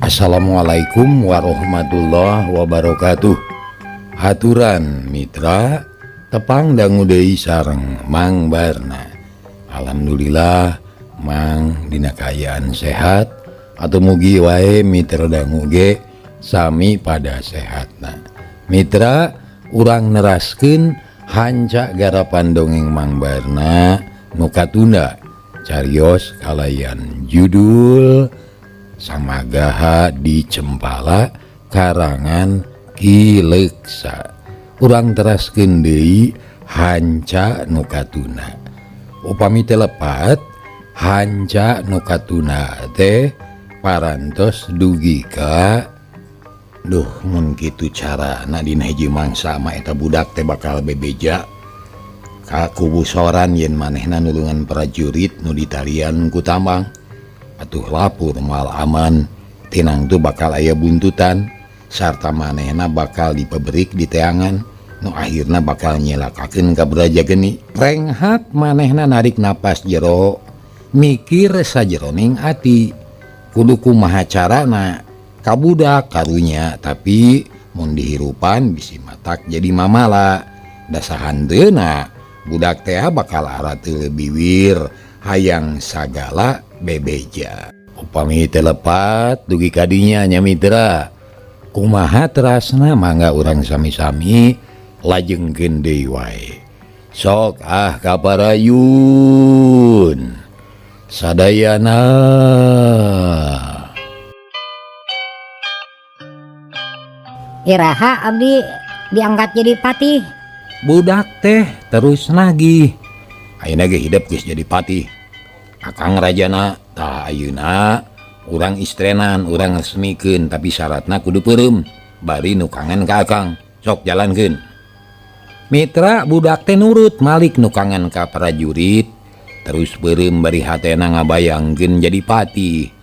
Assalamualaikum warahmatullahi wabarakatuh. Haturan Mitra tepang dangu deui sareng Mang Barna. Alhamdulillah Mang dina kaayaan sehat atau mugi wae mitra dangu ge sami pada sehatna. Mitra, urang neraskeun hanca garapan dongeng Mang Barna nu katunda, carios kalayan judul Samagaha di Cempala karangan Ki Leksa. Urang teraskeun deui hanca nu katunda. Upami teu lepat, hanca nu katunda teh parantos dugi ka, duh, mun kitu carana dina hiji mangsa mah eta budak teh bakal bebeja ka kubu Soran yen manehna nulungan prajurit nu ditalian ku tambang. Atuh lapur moal aman, tinang tuh bakal aya buntutan sarta manehna bakal dipeberik di teangan nu akhirna bakal nyelakakeun ka Braja Geni. Renghat manehna narik napas jero, mikir sajeroning ati, kudu kumaha carana ka budak karunya, tapi mun dihirupan bisi matak jadi mamala. Da sahanteuna budak teh bakal arate biwir hayang sagala bebeja. Upami teu lepat dugi kadinya nya mitra, kumaha terasna? Mangga urang sami-sami lajengkeun deui wae. Sok ah, kaparayun sadayana. Iraha abdi diangkat jadi patih? Budak teh terus nagih. Ayeuna ge hidep geus jadi patih. Akang rajana. Tah, ayeuna urang istrenan, urang resmikeun, tapi syaratna kudu peureum bari nukangan ka akang. Sok jalankeun. Mitra, budak teh nurut, malik nukangan ka prajurit, terus peureum bari hatena ngabayangkeun jadi patih.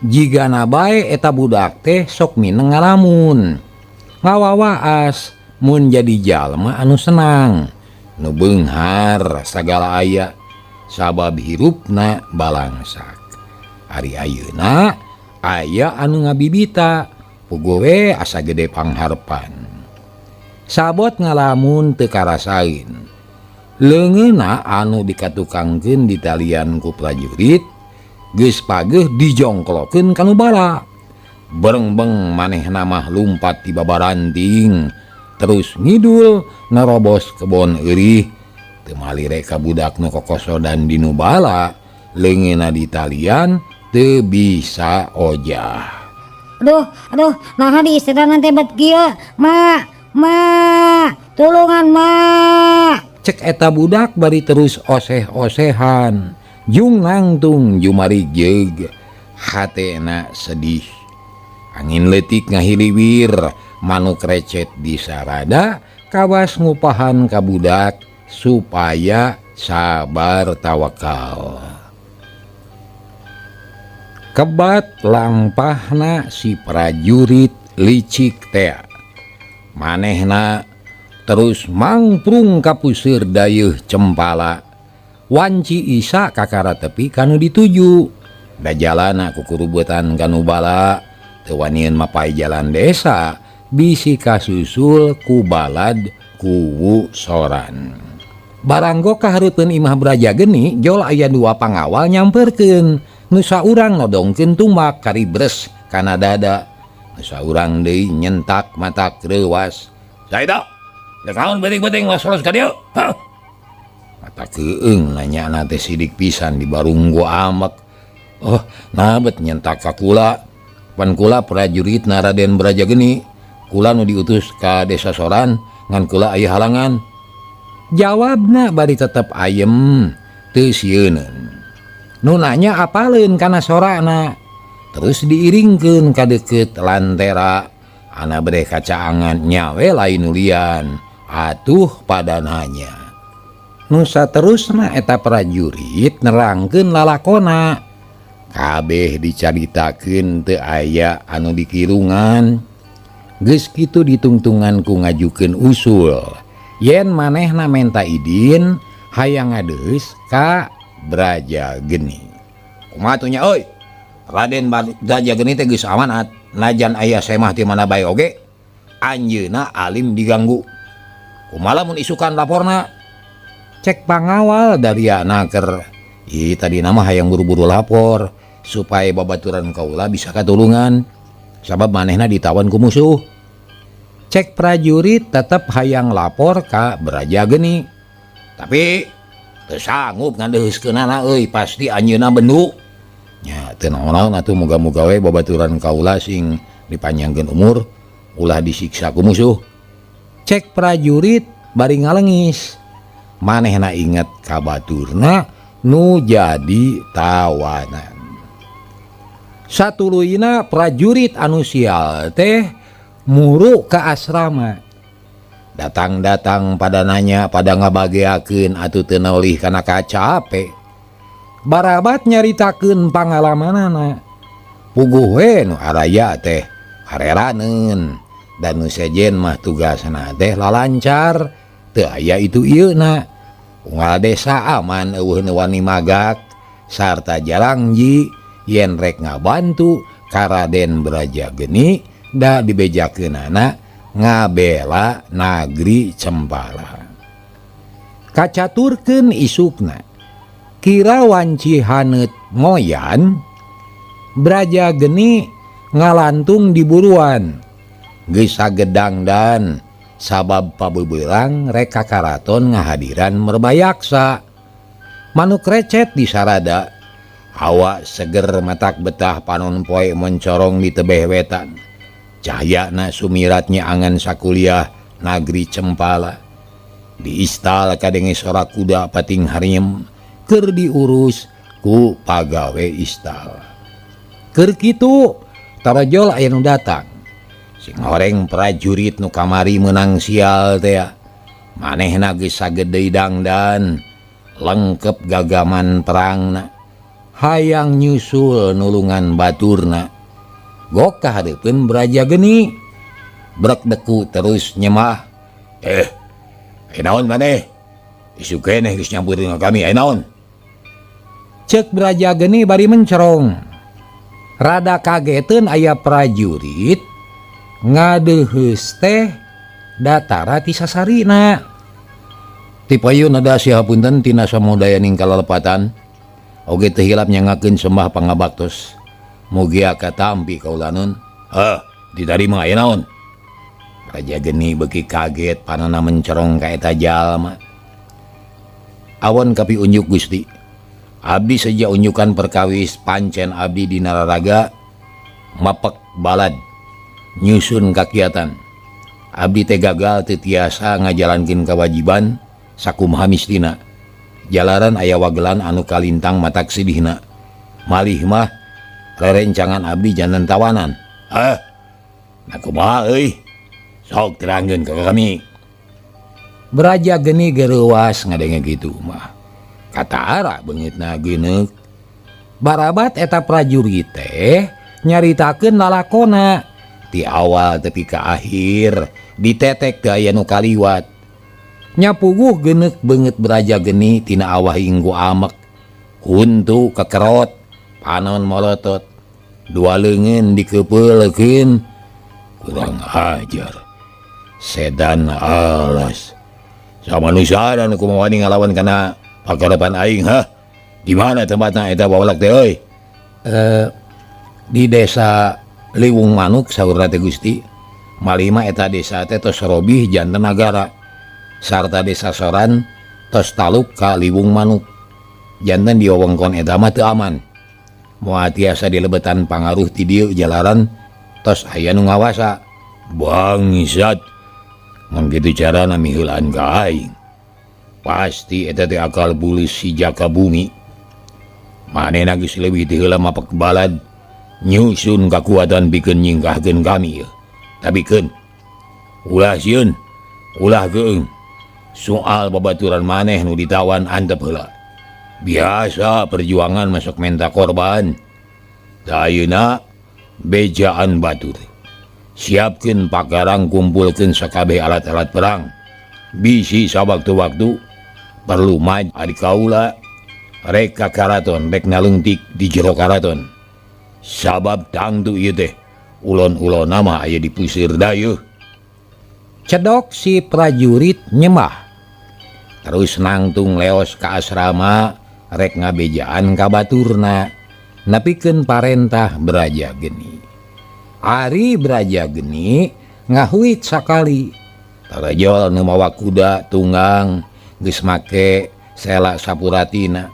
Jigana bae eta budak teh sok mineng ngalamun, ngawawaas mun jadi jalma anu senang, nu beunghar sagala aya sabab hirupna balangsak. Ari ayeuna aya anu ngabibita, puguh we asa gede pangharpan. Sabot ngalamun teu karasaeun. Leungeunna anu dikatukangkeun ditalian ku prajurit geus pageuh dijongklokeun kanu bala. Berengbeng manehna mah lumpat ti babaranting, terus ngidul nerobos kebon eurih. Teu malire ka budak nu kokosodan dinu bala, leungeunna ditalian teu bisa ojah. Aduh, aduh, naha diistirahan teh bet kieu? Ma, ma, tulungan, ma. Cek eta budak bari terus oseh-osehan. Jung nangtung jumari jeug, hatena sedih. Angin leutik ngahiliwir, manuk recet di sarada, kawas ngupahan ka budak supaya sabar tawakal. Kebat lampahna si prajurit licik tea. Manehna terus mangprung ka puseur dayeuh Cempala. Wanci isa kakara tepi kanu dituju. Da jalana kukurubutan kanu bala, teu wanian mapai jalan desa, bisi kasusul ku balad kuwu Soran. Baranggo kahareupeun imah Braja Geni, jol aya dua pangawal nyamperkeun. Nu saurang nodongkeun tumbak karibres kana dada. Nu saurang deui nyentak matak reuwas. Saida, rek naon beuting-beuting los-los ka dieu? Hah? Mata keung nanya teh sidik pisan di barunggo amek. Oh, nah bet nyentak ka kula. Pan kula prajurit Raden Braja Geni. Kula nu diutus ka desa Soran, ngan kula aya halangan. Jawabna bari tetep ayem, teu sieuneun. Nu nanya apaleun kana sorana. Terus diiringkeun ka deukeut lantera. Ana bere kacaangan nyawe lain nulian. Atuh pada nanya. Nu saterusna eta prajurit nerangkeun lalakona. Kabeh dicaritakeun, teu aya anu dikirungan. Geus kitu ditungtungan ku ngajukeun usul. Yen manehna menta idin hayang ngadeus ka Braja Geni. Kumaha atuh nya euy? Raden Braja Geni teh geus amanat najan aya semah ti mana bae oge anjeunna alim diganggu. Kumaha lamun isukan laporna? Cek pangawal Daryana keur ih tadi nama hayang buru-buru lapor supaya babaturan kaula bisa katulungan sabab manehna ditawan ku musuh. Cek prajurit tetep hayang lapor ka Braja Geni. Tapi teu sanggup ngadeuheuskeunana euy pasti anjeunna bendu. Nya teu naon-naon atuh moga-moga we babaturan kaula sing dipanjangkeun umur ulah disiksa ku musuh. Cek prajurit bari ngalengis. Manehna inget ka baturna nu jadi tawanan. Satuluyna prajurit anu sial teh muru ka asrama. Datang-datang pada nanya pada ngabageakeun atuh teu nolih kana kacape. Barabat nyaritakeun pangalamanana. Puguh we nu araya teh hareraneun dan nu sejen mah tugasna teh lalancar teu aya itu ieuna. Unggal desa aman eueuh nu wani magak sarta jarangji yen rek ngabantu ka Raden Braja Geni da dibejakeunana ngabela nagri Cempala. Kacaturkeun isukna kira wanci haneut moyan Braja Geni ngalantung di buruan geus sagedangdan sabab pabeberang rek ka karaton ngahadiran Merbayaksa. Manuk recet di sarada hawa seger matak betah panon poe mencorong di tebeh wetan. Cahyana sumiratnya angan sakuliah nagri Cempala. Di istal kadenge sora kuda pating hariem keur diurus ku pagawe istal. Keur kitu tarajol aya nu datang. Sing horeng prajurit nu kamari meunang sial teh. Manehna geus sagede dangdan lengkep gagaman perangna. Hayang nyusul nulungan baturna. Gok ka hareupeun Braja Geni. Brek deku terus nyemah. Aya naon maneh? Isuk keneh geus nyampeurkeun ka kami, aya naon? Cek Braja Geni bari mencerong. Rada kageteun aya prajurit ngadeuheus teh datara ti sasarina. Ti payun ada sihapunten tina samudayaning kalalepatan. Oge teu hilap nyangakeun sembah pangabaktos. Mugia katampi kaulanun. Heh, ditarima aya naon? Raja Geni beuki kaget panana mencerong ka eta jalma. Awon kapi unjuk Gusti. Abdi seja unjukan perkawis pancen abdi dina raraga mapek balad nyusun kakiatan. Abdi teh gagal teu tiasa ngajalankeun kewajiban sakumaha mistina. Jalaran aya wagelan anu kalintang matak sidihna. Malih mah rerencangan abdi janten tawanan. Nah kumaha euy? Sok terangkeun ka kami. Braja Geni gereuwas ngadenge kitu mah. Katara beungitna geuneuk. Barabat eta prajurit teh nyaritakeun lalakona ti awal tepi ka akhir ditetek teu aya nu kaliwat. Nyapuguh geuneuk beungeut Braja Geni tina awah inggu amek. Huntu kekerot, panon molotot, dua leungeun dikepeulkeun. Kurang ajar. Sedan alas. Samanusia dan kumaha wani ngalawan kana pakarepan aing, hah? Di mana tempatna eta bawalak teh euy? Di desa Liwung Manuk saurna teh Gusti. Malima eta desa teh tos robih janten nagara. Sarta desa Soran tos taluk ka Liwung Manuk. Janten di wewengkon eta mah teu aman. Moal tiasa dilebetan pangaruh ti dieu jalaran tos aya nu ngawasa. Bangsat. Mun kitu carana miheulaan ka aing. Pasti eta teh akal bulus si Jaka Bumi. Manehna geus leuwih ti heula mapek balad nyusun kakuatan pikeun nyingkahkeun kami yeuh. Tapi keun ulah sieun, ulah geueung. Soal babaturan maneh nu ditawan antep heula. Biasa perjuangan masuk menta korban. Da ayeuna bejaan batur. Siapkeun pakarang, kumpulkeun sakabeh alat-alat perang. Bisi sawaktu-waktu perlu maju adi kaula rek ka karaton, rek nalungtik di jero karaton. Sabab tangtu ieu teh ulon-ulonna mah aya di pusir dayeuh. Cedok si prajurit nyemah. Terus nangtung leos ka asrama rek ngabejaan ka baturna nepikeun parentah Braja Geni. Ari Braja Geni ngahuit sakali. Tarajol nu mawa kuda tunggang geus make sela sapuratina.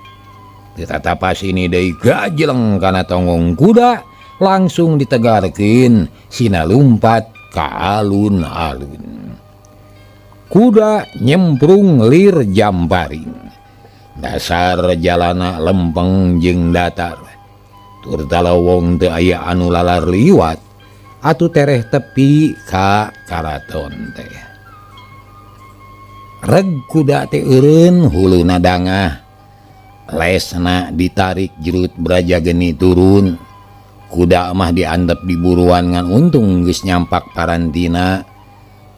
Ditatapas ini deui gajeleng kana tonggong kuda langsung ditegarkeun sina lumpat ka alun-alun. Kuda nyemprung lir jamparing. Dasar jalana lempeng jeung datar. Tur talawong teu aya anu lalar liwat atuh tereh tepi ka karaton teh. Reg kuda teh eureun huluna dangah. Lesna ditarik jerut Braja Geni turun. Kuda mah diantep diburuan ngan untung geus nyampak parantina.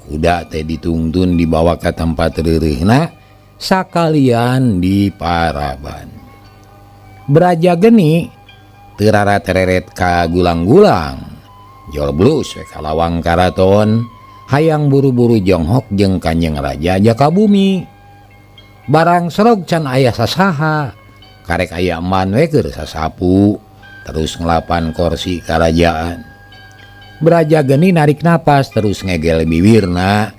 Kuda teh ditungtun dibawa ka tempat reureuhna sakalian di paraban. Braja Geni teu rara-tereret ka gulang-gulang. Jol blus we ka lawang karaton, hayang buru-buru jonghok jeung Kanjeng Raja Jaka Bumi. Barang serog can aya sasaha, karek aya eman we keur sasapu, terus ngelapan kursi karajaan. Braja Geni narik napas terus ngegel bibirna.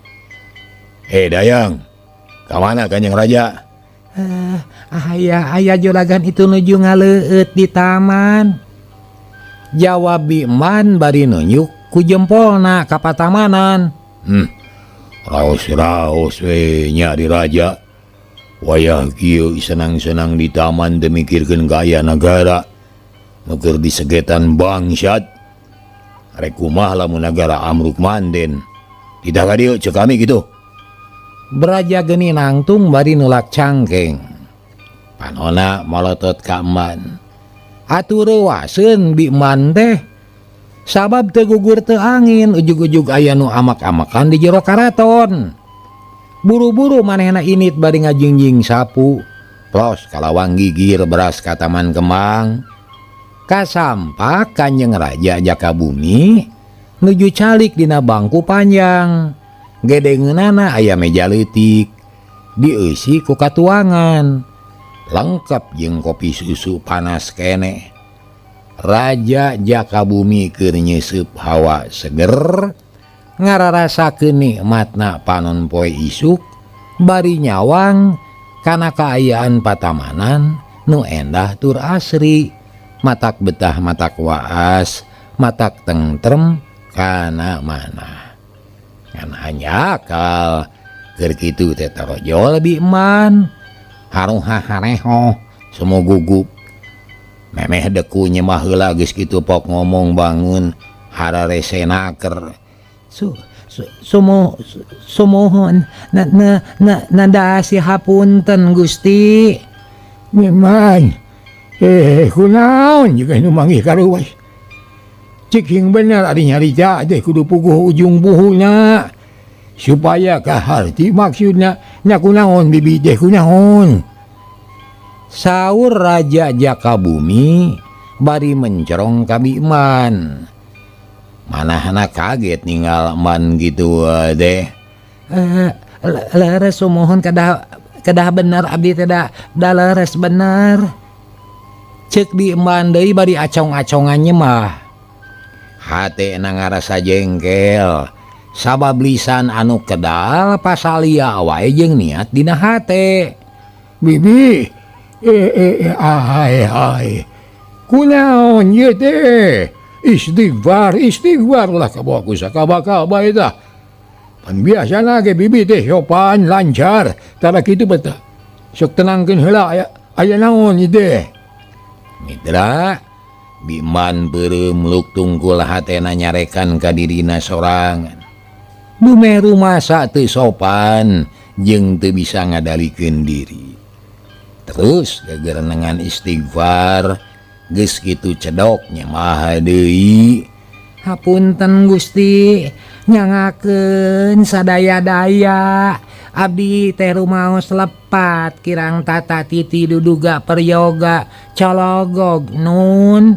Dayang, ka mana Kanjeng Raja? Aya juragan itu nuju ngaleueut di taman. Jawab Biman bari nunjuk ku jempolna ka patamanan. Raos-raos we nya di raja. Wayah kieu senang-senang di taman teu mikirkeun gaya nagara. Nu keur disegetan bangsat. Rek kumaha lamun nagara amruk manden. Tidak ka dieu ceuk kami kitu. Braja Geni nangtung bari nulak cangkeng. Panona molotot ka eman. Atuh reuaseun Biman teh. Sabab teu gugur teu angin ujug-ujug aya nu amak-amakan di jero karaton. Buru-buru manehna init bari ngajingjing sapu. Plos kalawang gigir beras ka taman kembang. Kasampak Kanjeng Raja Jaka Bumi nuju calik dina bangku panjang. Gedengeunana aya meja leutik dieusi ku katuangan. Lengkap jeung kopi susu panas keneh. Raja Jaka Bumi keur nyeuseub hawa seger, ngararasakeun nikmatna panon poe isuk bari nyawang kana kaayaan patamanan nu endah tur asri, matak betah matak waas, matak tentrem kana manah. Ngan hanya akal keur kitu teh tarojol Biman. Haruha hareho semua gugup. Memeh deku nyemah heula geus kitu pok ngomong bangun hararesenaker. Sumuhun na na na nada si hapunten Gusti. Memang kunaon juga nu manggih karuas. Ciking bener ari nyarita teh kudu puguh ujung buhuna supaya kaharti maksudna nya kunaon bibi teh kunaon. Saur Raja Jaka Bumi bari mencerong ka Biman. Manahna kaget ninggal man gitu deh. Leres sumuhun kedah bener abdi teh da leres bener. Ceuk Biman deui bari acong-acongan nyemah. Hate na ngarasa jengkel. Sabab lisan anu kedal pasalia wae jeung niat dina hate. Bibi, ai. Kunaon ieu teh? Istighfar, istighfar lah kabawa ku sakabakaba eta. Pan biasana ge bibi teh sopan lancar, tara kitu betah. Sok tenangkeun heula aya naon ieu teh? Mitra, Biman beureum luk tungkul hatena nyarekan ka dirina sorangan. Dumeh rumasa teu sopan jeung teu bisa ngadalikeun diri. Terus gegerenengan istighfar geus kitu cedok nyemah deui. Hapunten Gusti, nyangakeun sadaya-daya. Abdi teh rumaos lepat kirang tata titi duduga peryoga cologog nun.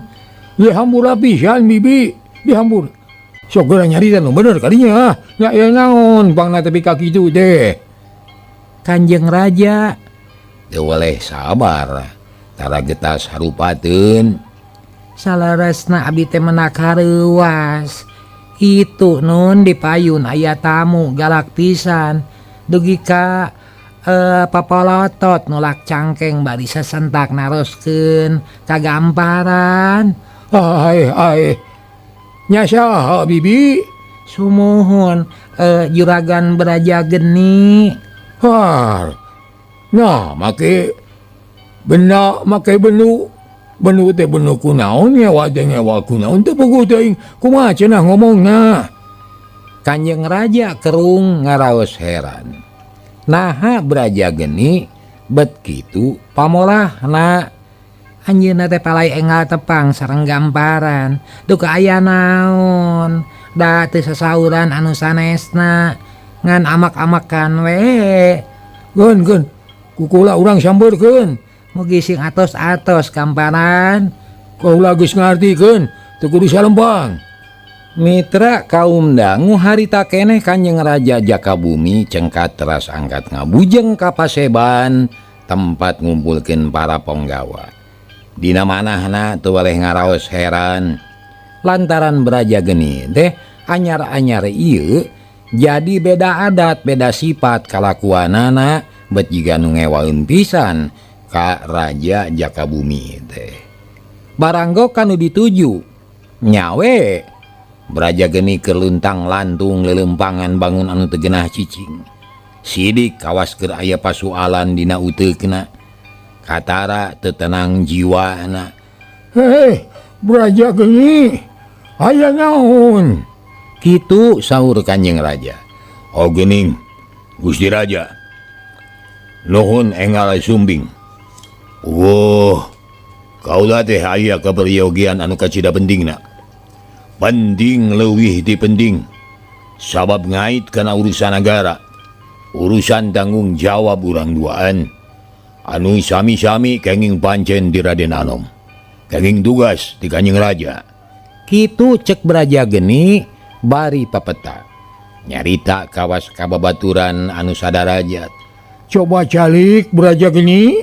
Dihambur pisan bibi, dihambur. Sok geura nyarita nu bener kadinya. Nya aya naon pangna tepi ka kitu teh. Kanjeng Raja teu weleh sabar. Tara getas harupateun. Saleresna abdi teh menak hareuwas. Itu nun di payun aya tamu galak pisan. Dugi ka papalotot nolak cangkeng bari sesentak naroskeun kagamparan. Ai ai. Nya saha bibi? Sumuhun Juragan Braja Geni. Har. Nah, make benda make benu. Benu teh benu kunaon ngewa teh ngewa kunaon teu puguh teuing. Kumaha cenah ngomongna? Kanjeng Raja kerung ngaraos heran. Naha Braja Geni bet kitu pamolahna. Anjeunna teh palai enggal tepang sareng gamparan. Duka aya naon? Da teu sasauran anu sanesna. Ngan amak-amakan we. Geun geun. Kukula urang sambeurkeun. Mugi sing atos-atos gamparan. Kaula geus ngartikeun, teu kudu salempang. Mitra kaum dangu harita keneh Kanjeng Raja Jaka Bumi cengkat teras angkat ngabujeng ka paseban tempat ngumpulkeun para ponggawa. Dina manahna teu weleh ngaraos heran lantaran Braja Geni teh anyar-anyar ieu jadi beda adat beda sifat kalakuanana bet jiga nu ngewaeun pisan ka Raja Jaka Bumi teh. Baranggo kanu dituju nyawe Braja Geni keur luntang lantung lelempangan bangun anu teu genah cicing. Sidik kawas keur aya pasualan dina uteukna. Katara teu tenang jiwana. Heh, Braja Geni, aya naon? Kitu saur Kanjeng Raja. Oh geuning, Gusti Raja. Nuhun enggal sumbing. Wuh, kaula teh aya kaperyogian anu kacida pentingna. Penting leuwih ti penting. Sabab ngait kana urusan nagara. Urusan tanggung jawab urang duaan. Anu sami-sami kenging pancen di Raden Anom. Kenging tugas di Kanjeng Raja. Kitu cek Braja Geni bari papeta. Nyarita kawas kababaturan anu sadarajat. Coba calik Braja Geni,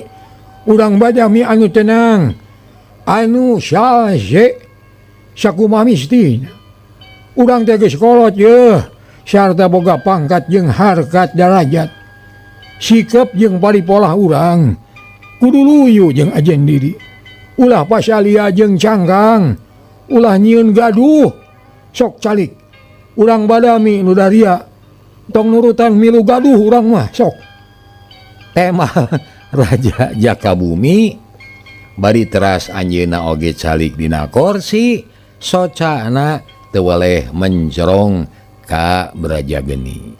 urang badami anu tenang. Anu salse sakumaha mistina. Urang teh geus kolot yeuh, sarta boga pangkat jeung harkat darajat. Sikep jeung paripolah urang kudu luyu jeung ajen diri. Ulah pasalia jeung cangkang, ulah nyieun gaduh. Sok calik urang badami nu daria, tong nurutan milu gaduh urang mah sok. Tema Raja Jaka Bumi bari teras anjeunna oge calik dina kursi, socana teu weleh mencerong ka Braja Geni.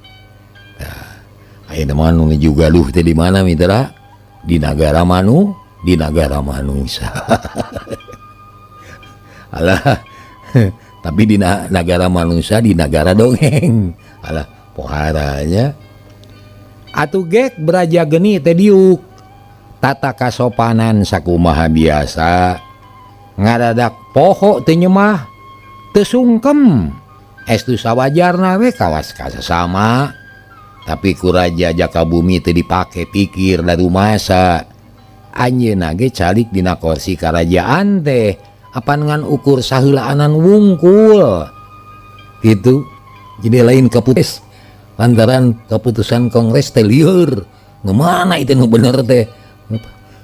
Tah, ayeuna mah nu juga gaduh teh di mana mitra? Di nagara manu, di nagara manusia. Alah, tapi di nagara manusia, di nagara dongeng. Alah, poharanya. Atuh gek Braja Geni teh diuk. Tata kasopanan sakumaha biasa. Ngadadak poho teu nyemah, teu sungkem. Estu sawajarna we kawas kasasama. Tapi ku Raja Jaka Bumi teu dipake pikir da rumasa. Anjeunna ge calik dina kursi karajaan teh apan ngan ukur saheulaanan wungkul. Gitu. Jadi lain keputus lantaran keputusan kongres teh lieur. Nu mana itu nu bener teh?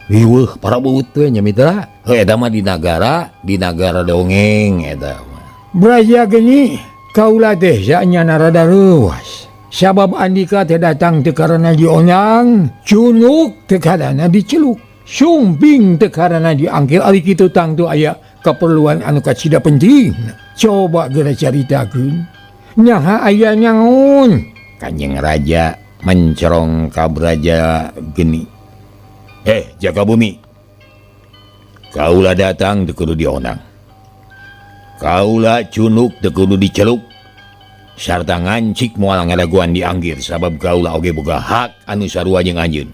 Riweuh para beut we nya mitra. Heuh eta mah di nagara dongeng eta mah. Braja Geni kaula teh saenyana rada reuas. Sabab andika teh datang teu karana diondang, cunuk teu karana diceluk, sumping teu karana diangkil. Ari kitu tangtu aya keperluan anu kacida penting. Coba geura caritakeun. Nyaha aya nyaon? Kanjeng Raja mencerong ka Braja Geni. Jaka Bumi. Kaula datang teu kudu diondang. Kaula cunuk teu kudu diceluk. Sarta ngancik moal ngadaguan dianggir sabab kaula oge boga hak anu sarua jeung anjeun.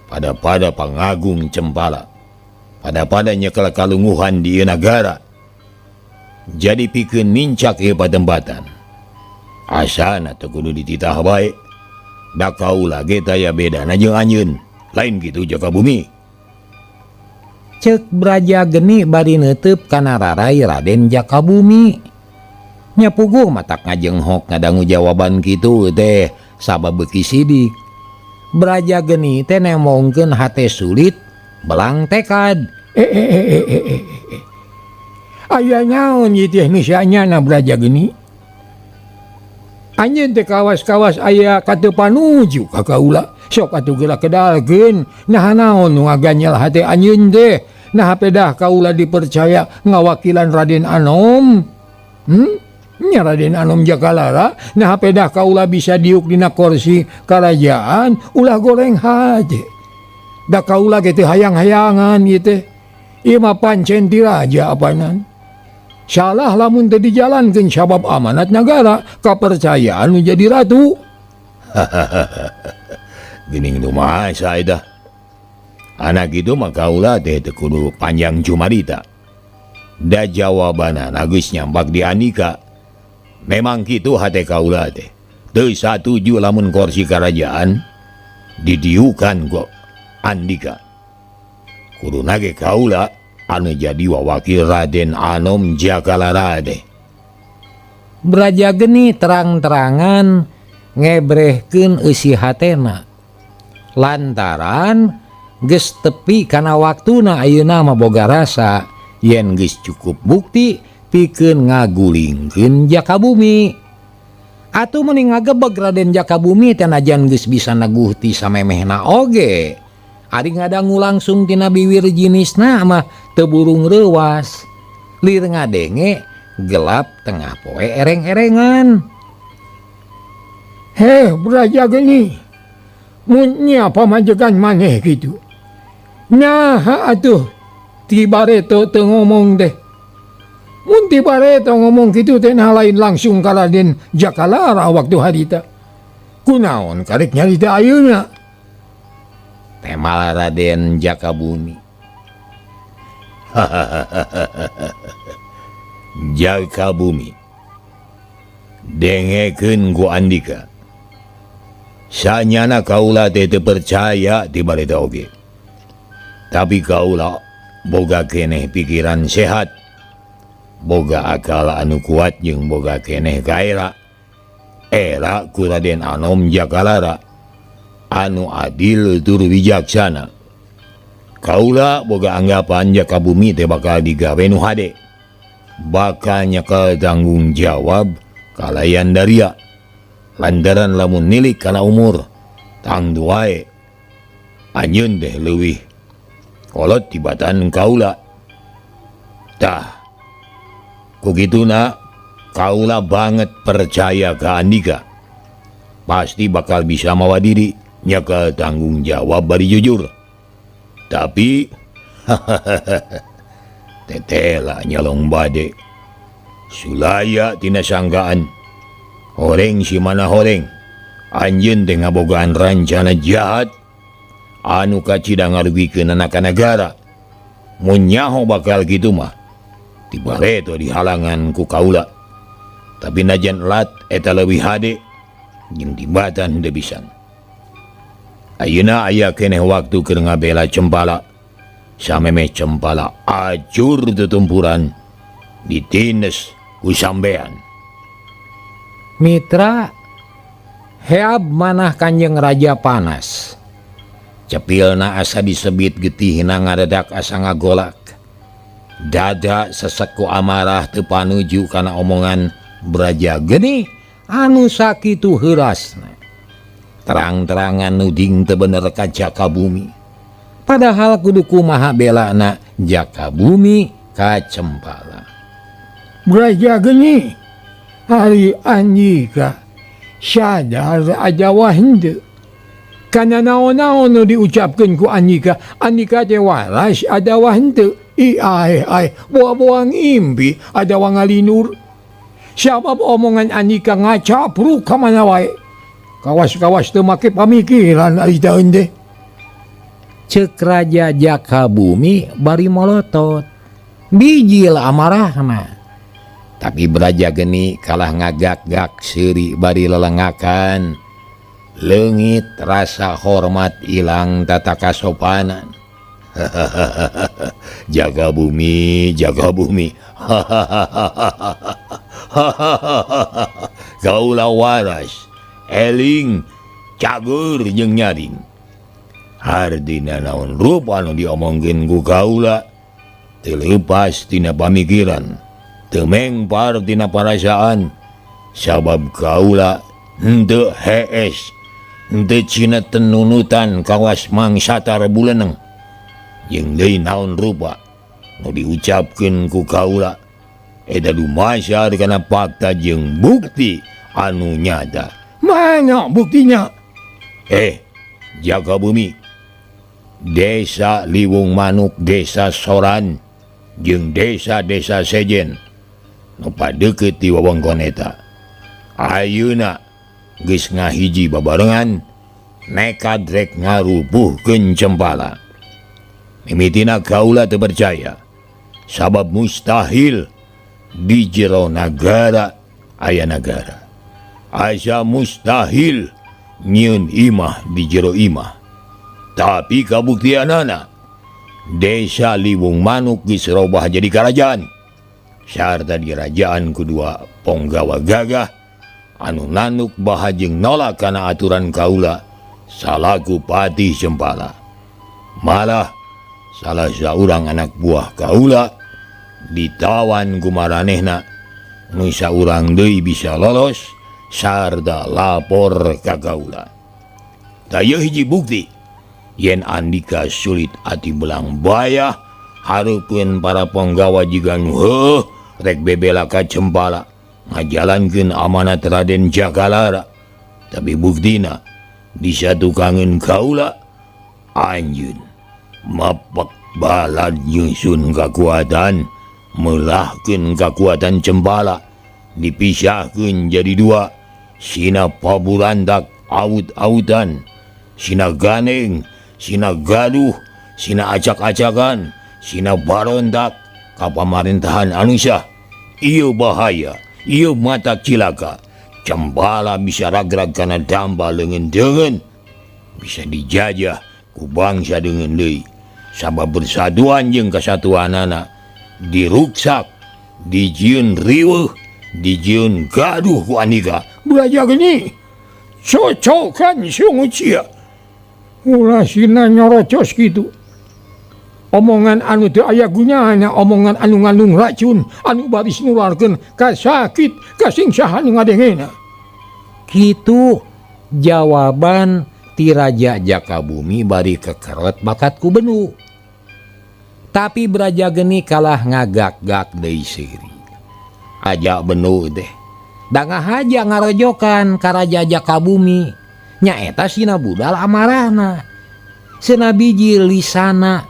Pada-pada pangagung cempala, pada-pada nyekel kalunguhan di ieu nagara. Jadi pikeun nincak ieu patempatan. Asana teu kudu dititah bae. Da kaula ge taya bedana jeung anjeun. Lain kitu Jaka Bumi. Ceuk Braja Geni bari neuteub kana rarai Raden Jaka Bumi. Nya puguh matak ngajenghok ngadangu jawaban kitu teh sabab beuki sidik. Braja Geni teh nemongkeun hate sulit belang tekad. Aya naon ieu teh nu saenyana Braja Geni? Anjeun teh kawas-kawas aya kateu panuju ka kaula. Sok atuh geura kedalkeun. Naha naon nu ngaganyel hate anjeun teh? Naha pedah kaula dipercaya ngawakilan Raden Anom? Nya Raden Anom Jakalara, naha pedah kaula bisa diuk dina kursi karajaan ulah goreng hate. Da kaula ge teu hayang-hayangan ieu teh. Ieu mah pancen ti raja apanan. Salah lamun teu dijalankeun sabab amanat nagara, kapercayaan nu jadi ratu. Geuning nu masa eta. Anak itu mah kaula teh teu kudu panjang cumarita. Da jawabanana geus nyambak di Andika. Memang kitu hate kaula teh. Teu satuju lamun kursi karajaan didiukan ku Andika. Kuduna ge kaula anu jadi wawakil Raden Anom Jakalara teh. Braja Geni terang-terangan ngebrehkeun eusi hatena. Lantaran geus tepi kana waktuna ayeuna mah boga rasa yen geus cukup bukti pikeun ngagulingkeun Jaka Bumi. Atuh mending ngagebeg Raden Jaka Bumi teh najan geus bisa neguh ti samemehna oge. Ari ngadangu langsung tina biwir jinisna mah teu burung reuwas. Lir ngadenge gelap tengah poe ereng-erengan. Heh, Braja Geni. Mun nya pamajegan maneh kitu. Naha atuh ti bareto teu ngomong teh. Mun ti bareto ngomong kitu teh nah lain langsung ka Raden Jakalara waktu harita. Kunaon karek nyarita ayeuna? Temal Raden Jaka Bumi. Jaka Bumi. Dengekeun ku Andika. Sanyana kaula teh teu percaya ti bareta oge. Tapi kaula boga keneh pikiran sehat, boga akal anu kuat jeung boga keneh kaera. Era ku Raden Anom Jakalara anu adil tur wijaksana. Kaula boga anggapan Jaka Bumi teh bakal digawe nu hade. Bakal nyekel tanggung jawab kalayan daria. Lantaran lamun nilik kana umur tangdu wae anjeun teh leuwih kolot tibatan kaula. Tah ku kituna kaula banget percaya ka Andika. Pasti bakal bisa mawa diri nyekel tanggung jawab bari jujur. Tapi tetela nyalong bade sulaya tina sangkaan. Horeng si mana horeng anjeun teh ngabogaan rancana jahat anu kacida ngarugikeun ka nagara. Mun nyaho bakal kitu mah tibareto dihalangan ku kaula. Tapi najan lat eta leuwih hade jeung tibatan henteu pisan. Ayeuna aya keneh waktu keur ngabela Cempala. Samemeh Cempala acur tetempuran ditines ku sambean. Mitra heab manah Kanjeng Raja panas. Cepilna asa disebit getihna ngadadak asa ngagolak. Dada seseku amarah teu panuju kana omongan Braja Geni anu sakitu heurasna. Terang-terangan nuding teu bener ka Jaka Bumi. Padahal kudu kumaha belana Jaka Bumi ka Cempala. Braja Geni ari Andika sadar ajawa henteu. Kana naon-naon nu diucapkeun ku Andika, Andika teh waras adawa henteu. I ai ai buang-buang impi adawa ngalinur. Sabab omongan Andika ngacapruk ka mana wae. Kawas-kawas teu make pamikiran ari teh teh. Ceuk Raja Jaka Bumi bari molotot. Bijil amarahna. Tapi Braja Geni kalah ngagak-gak seuri bari lelengakan. Leungit rasa hormat ilang tata kasopanan. Jaga bumi, jaga bumi. Kaula waras, eling, cagur jeung nyaring. Hardina naon rupa nu diomongkeun ku kaula teu leupas tina pamikiran, teu mengpar tina parasaan, sabab kaula henteu hees, henteu cina tenunutan kawas mangsatar buleneng. Jeung deui naon rupa nu diucapkeun ku kaula eta dumasar kana fakta jeung bukti anu nyata. Mana buktinya? Jaga bumi. Desa Liwung Manuk, Desa Soran, jeung desa-desa sejen nu padeukeut di wewengkon eta. Ayeuna geus ngahiji babarengan nekad rek ngarubuhkeun Cempala. Mimitina kaula teu percaya, sabab mustahil di jero nagara aya nagara. Asa mustahil nyieun imah di jero imah. Tapi kabuktianana Desa Liwung Manuk geus robah jadi kerajaan. Sarta di kerajaan kedua ponggawa gagah anu nanuk baha jeung nolak kana aturan kaula salaku Patih Cempala. Malah salah saurang anak buah kaula ditawan ku maranehna, nu saurang deui bisa lolos sarta lapor ka kaula. Tah ieu hiji bukti yen Andika sulit ati belang bayah hareupeun para ponggawa jiga nu heuh rek bebela ka Cempala ngajalankeun amanat Raden Jakalara. Tapi buktina disatukangeun kaula anjeun mapek balad nyusun kakuatan, melahkeun kakuatan Cempala, dipisahkeun jadi dua, sina paburantak aut-autan, sina ganeng, sina gaduh, sina acak-acakan, sina barontak ka pamarintahan anu sah. Ieu bahaya, ieu mata cilaka. Cempala bisa ragrag kana damba leungeun-deungeun, bisa dijajah ku bangsa deungeun deui. Sabab bersatuan jeung kasatuanana diruksak, dijieun riweuh, dijieun gaduh ku Andika. Belajar gini, cocokan sungut sia. Ulah sina nyorocos gitu. Omongan anu teu aya gunana, omongan anu ngandung racun, anu baris nularkeun kasakit, kasingsahan nu ngadengena. Kitu jawaban ti Raja Jaka Bumi bari kekerot bakat ku benu. Tapi Braja Geni kalah ngagak-gak deui seuri. Aja benu teh. Da ngahaja ngarojokan ka Raja Jaka Bumi. Nyaeta sina budal amarahna. Sena biji lisana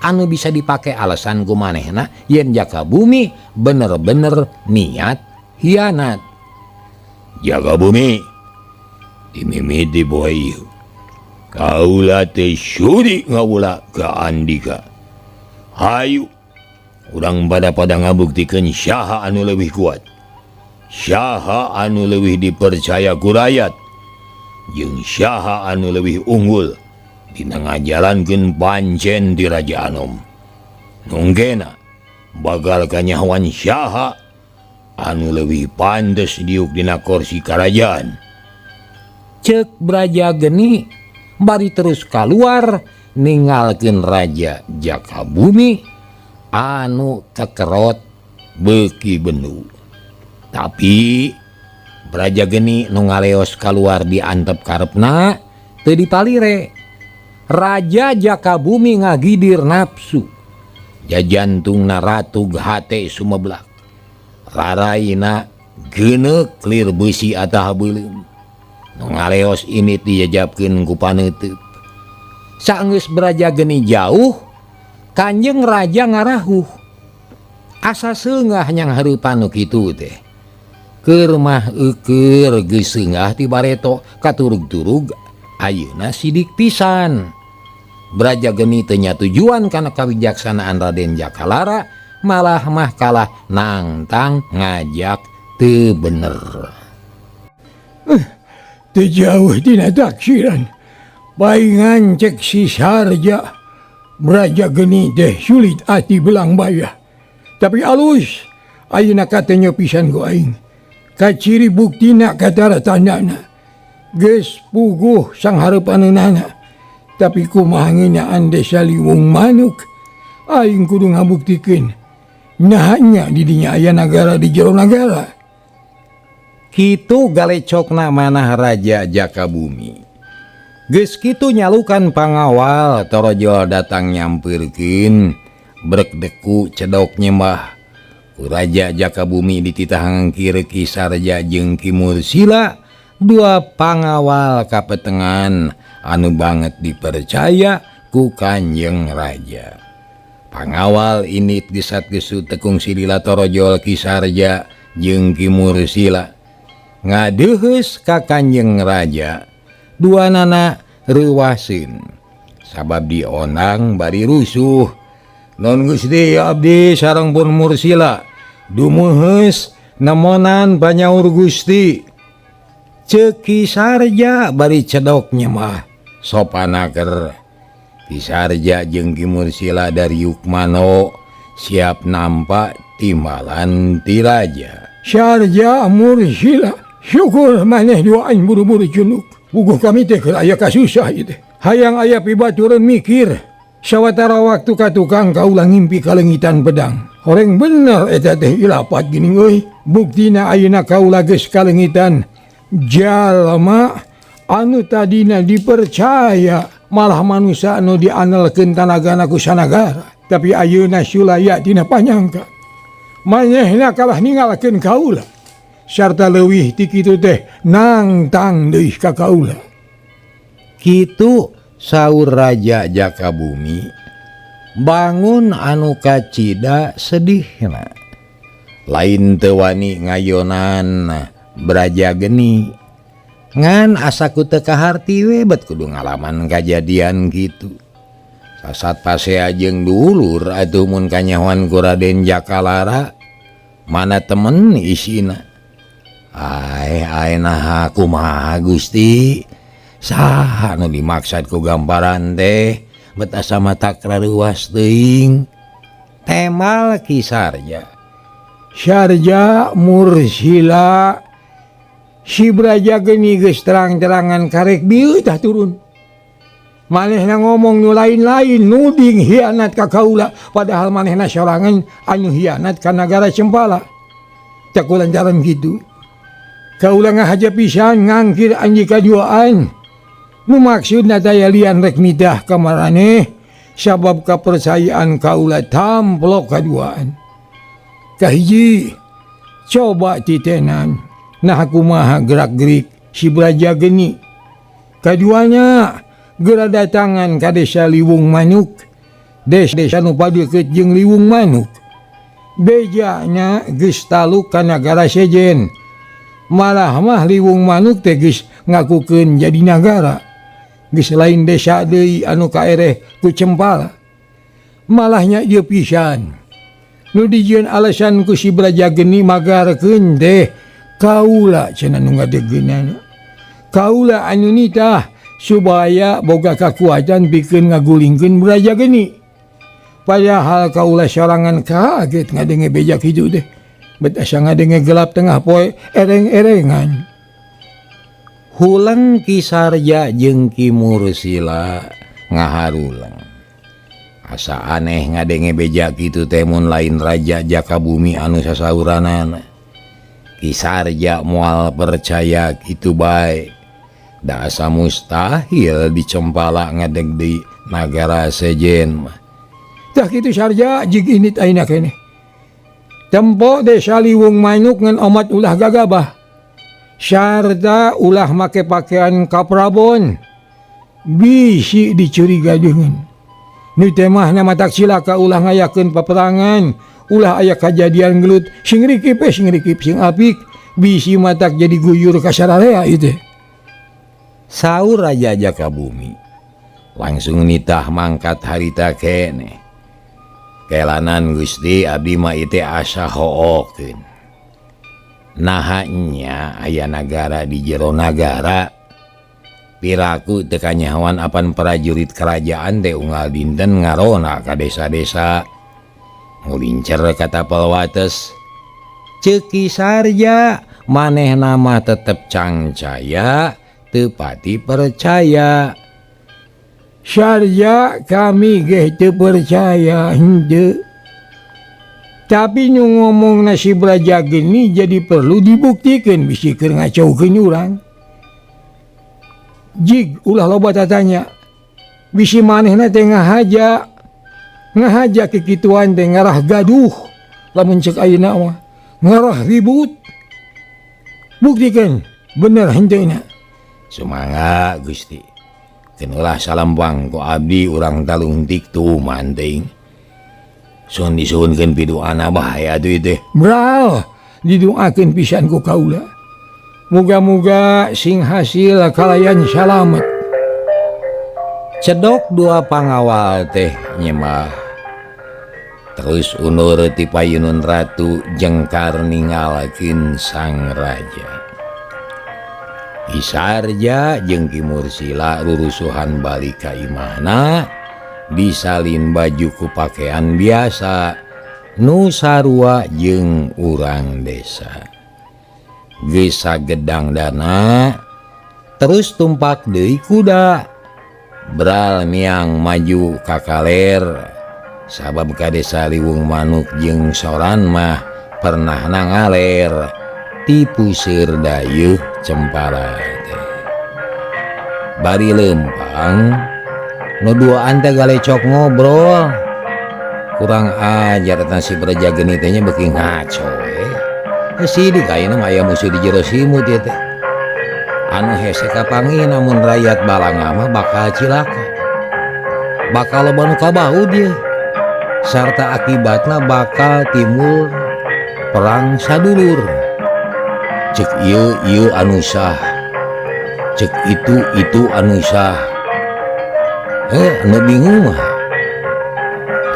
anu bisa dipake alasan ku manehna yen Jaka Bumi bener-bener niat hianat. Jaka Bumi dimimiti poe ieu. Kaula teh suri ngawula ka Andika. Hayu urang pada-pada ngabuktikeun saha anu leuwih kuat, saha anu leuwih dipercaya ku rakyat, jeung saha anu leuwih unggul dina ngajalankeun pancen di Raja Anom. Nunggena bagal kanyahoan saha anu leuwih pantes diuk dina kursi karajaan. Ceuk Braja Geni bari terus kaluar ninggalkeun Raja Jaka Bumi anu kekerot beuki bendu. Tapi Braja Geni nu ngaleos kaluar diantep karepna teu dipalire. Raja Jaka Bumi ngagidir nafsu. Jajantungna ratug hate sumeblak. Raraina geuneuk lir beusi atah beuleum. Nu ngaleos ini dijajabkeun ku paneuteub. Saenggeus Braja Geni jauh, Kanjeng Raja ngarahuh. Asa seungah nyang hareupan nu kitu teh. Keur mah eukeur geus seungah ti bareto katurug-turug ayeuna sidik pisan. Braja Geni teu nya tujuan kana kawijaksanaan Raden Jakalara Malah mah kalah nangtang ngajak teu bener. Teu jauh tina taksiran. Paingan cek si Sarja. Braja Geni teh sulit ati belang bayah. Tapi alus ayeuna katenyo pisan ku aing. Kaciri buktina katara tandana. Geus puguh sanghareupaneunana. Tapi kumaha ngeunaan desa Liwung Manuk aing kudu ngabuktikeun. Nah nya di dinya aya nagara di jero nagara. Kitu galecokna manah Raja Jaka Bumi. Geus kitu nyalukan pangawal torojol datang nyampeurkeun brek deku cedok nyembah. Ku Raja Jaka Bumi dititah ngangkir Ki Sarja jeung Ki Mursila, dua pangawal kapetengan anu banget dipercaya ku Kanjeng Raja. Pangawal ini gesat-gesut tekung silila torojol Ki Sarja jeung Ki Mursila ngadeuheus ka Kanjeng Raja. Dua nana reuwaseun sabab dionang bari rusuh. Non Gusti abdi sareng pun Mursila dumuheus nemonan panyaur Gusti. Ceuk Ki Sarja bari cedok nyemah sopanaker. Ki Sarja jeung Ki Mursila dari Yukmano siap nampak timbalan ti raja. Sarja Mursila syukur maneh duaan buru-buru culuk. Puguh kami teh keur aya kasusah ieu teh. Hayang aya pibatureun mikir. Sawatara waktu ka tukang kaula ngimpi kalengitan pedang. Horeng bener eta teh ilapat geuning euy. Buktina ayeuna kaula geus kalengitan jalma anu tadina dipercaya malah manusia anu dianelkeun tanagana ku sanagara. Tapi ayeuna sulaya tina panyangka. Manehna kalah ningalkeun kaula. Sarta leuwih ti kitu teh nangtang deui ka kaula. Kitu saur Raja Jaka Bumi bangun anu kacida sedihna. Lain teu wani ngayonan Braja Geni. Ngan asa ku teu kaharti we bet kudu ngalaman kajadian kitu. Sasat pasea jeung dulur atuh mun kanyahoan ku Raden Jakalara mana temen isina. Ae ae naha kumaha Gusti? Saha nu dimaksad ku gambaran teh? Bet asa mata kraruas teuing. Temal Ki Sarja. Sarja Mursila si Braja Geni geus terang-terangan karek bieu tah turun. Manehna ngomong nu lain-lain nuding hianat ka kaula padahal manehna sorangan anu hianat ka nagara Cempala. Teh kulantaran kitu. Kaula ngahaja pisan ngangkir anji kaduaan. Nu maksudna daya lian rek midah ka maraneh sabab kapercayaan kaula tamplok kaduaan. Kahiji coba titenan nah kumaha gerak-gerik si Braja Geni. Kaduanya geura datangan ka desa Liwung Manuk. Desa nu padeukeut jeung Liwung Manuk. Bejana geus taluk ka nagara sejen. Malah mah Liwung Manuk teh geus ngakukeun jadi nagara. Geus lain desa deui anu kaereh ku Cempala. Malahnya ieu pisan. Nu dijieun alasan ku si Braja Geni magarkeun teh kaula cenah nu ngadegeunana. Kaula anu nitah supaya boga kakuatan pikeun ngagulingkeun Braja Geni. Padahal kaula sorangan kaget ngadenge beja kitu teh. Bet asa ngadenge gelap tengah poe ereng-erengan. Huleng Ki Sarja jeung Ki Mursila ngaharuleng. Asa aneh ngadenge beja kitu teh mun lain Raja Jaka Bumi anu sasauranana. Ki Sarja moal percaya kitu bae. Da asa mustahil di Cempala ngadeg di nagara sejen mah. Tah kitu Sarja jig init ayeuna keneh. Tempo desa Liwung Manuk ngan omat ulah gagabah. Sarta ulah make pakaian kaprabon. Bisi dicuriga deungeun. Nu teh mah na matak cilaka ulah ngayakeun paperangan, ulah aya kajadian gelut sing rikip sing rikip sing apik, bisi matak jadi guyur ka sararea ieu teh. Saur Raja Jaka Bumi langsung nitah mangkat harita keneh. Kelanan Gusti abdi mah ieu asa hookeun. Naha nya aya nagara di jero nagara. Piraku teu kanyahoan apan prajurit kerajaan teh unggal dinten ngarona ka desa-desa. Ngulincer ka tapel wates. Ceuk Ki Sarja manehna mah tetep cangcaya teu pati percaya. Sarja kami ge teu percaya henteu. Tapi nu ngomong si Braja Geni jadi perlu dibuktikan bisi keur ngacaukeun urang. Jig ulah loba tatanya. Bisi manehna teh ngahaja. Ngahaja kikituan teh ngarah gaduh. Lamun cek ayeuna mah ngarah ribut. Buktikan bener henteuna. Sumangga Gusti. Keun ulah salempang ku abdi urang talungtik tuman teuing. Sun disuhunkeun piduana bahaya atuh ieu teh. Bral didoakeun pisan ku kaula. Muga-muga sing hasil kalayan salamet. Cedok dua pangawal teh nyemah. Terus unur ti payunun ratu jengkar ninggalkeun sang raja. Ki Sarja jeung Ki Mursila rurusuhan balik ka imahna disalin baju ku pakaian biasa nu sarua jeung urang desa. Geus sagedang dana terus tumpak deui kuda. Bral miang maju ka kaler sabab ka desa Liwung Manuk jeung Soran mah pernah nangaler ti puseur dayeuh Cempala teh. Bari leumpang nu duaan teh galecok ngobrol. Kurang ajar eta si Braja Geni teh nya beuki ngaco we. Sidik ayeuna mah aya musuh di jero simut ieu teh. Anu hese kapanggih namun rakyat Balanga mah bakal cilaka. Bakal loba nu kabaud ieu. Sarta akibatna bakal timbul perang sadulur. Cek ieu ieu anu sah. Cek itu itu anu sah. Anu bingung mah.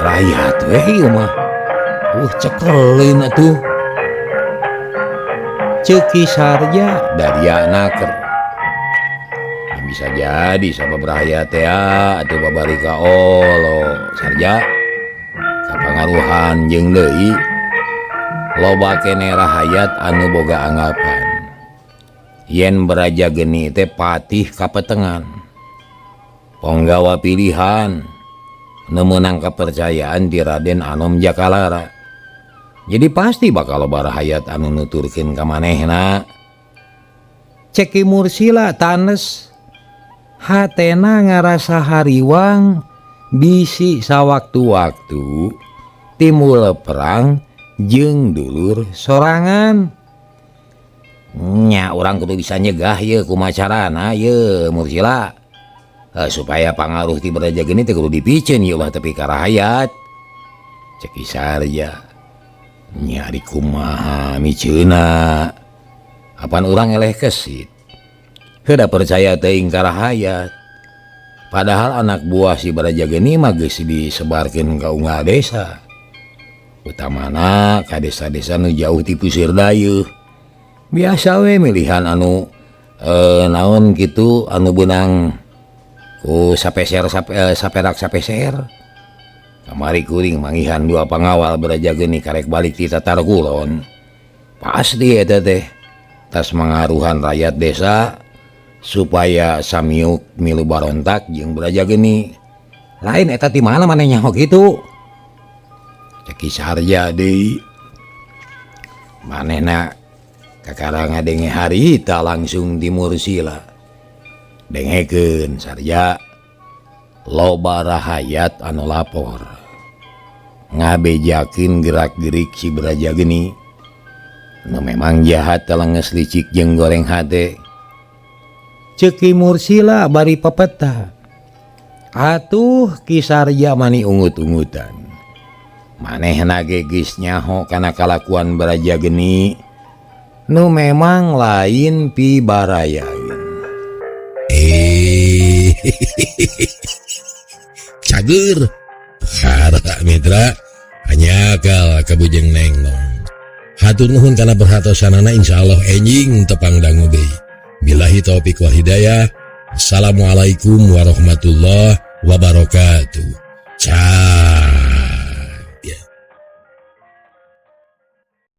Rakyat we ieu mah. Cekelin atuh. Ceuk Ki Sarja daria naker. Bisa jadi sabab rakyat teh atuh babari ka olo Sarja. Kapangaruhan jeung deui loba keneh rahayat anu boga anggapan. Yen Braja Geni teh patih kapetengan. Ponggawa pilihan nu meunang kepercayaan ti Raden Anom Jakalara. Jadi pasti bakal loba rahayat anu nuturkeun ka manehna. Cek Ki Mursila tanes hatena ngarasa hariwang bisi sawaktu-waktu timbul perang jeung dulur sorangan. Nya urang kudu bisa nyegah yeuh kumaha carana yeuh Mursila. Supaya pangaruh ti Braja Geni teh kudu dipiceun yeuh ulah tepi ka rahayat. Cek Ki Sarja. Nya ari kumaha miceuna. Apan urang eleh kesit. Heuda percaya teuing ka rahayat. Padahal anak buah si Braja Geni mah geus disebarkeun ka unggal desa. Utamana ka desa-desa nu jauh ti puseur dayeuh. Biasa we milihan anu naon kitu anu beunang ku sapeser saperak sapeser. Kamari kuring manggihan dua pangawal Braja Geni karek balik ti Tatar Kulon. Pasti eta teh tas mangaruhan rakyat desa supaya samiuk milu barontak jeung Braja Geni. Lain eta ti mana maneh nyaho kitu? Cek Ki Sarja deui. Manehna kakara ngadenge harita langsung ti Mursila. Dengekeun Sarja. Loba rahayat anu lapor. Ngabejakeun gerak-gerik si Braja Geni. Nu memang jahat telenges licik jeung goreng hate. Ceuk Ki Mursila bari pepeta. Atuh Ki Sarja mani ungut-ungutan. Manehna ge geus nyaho kana kalakuan Braja Geni nu memang lain pibarayaeun. Cager. Para mitra. Hanyakal ka Bujeng Nengnong. Hatur nuhun kana perhatosanana, insyaallah enjing tepang dangu deui. Billahi taufik wal hidayah. Assalamualaikum warahmatullahi wabarakatuh. Ciao.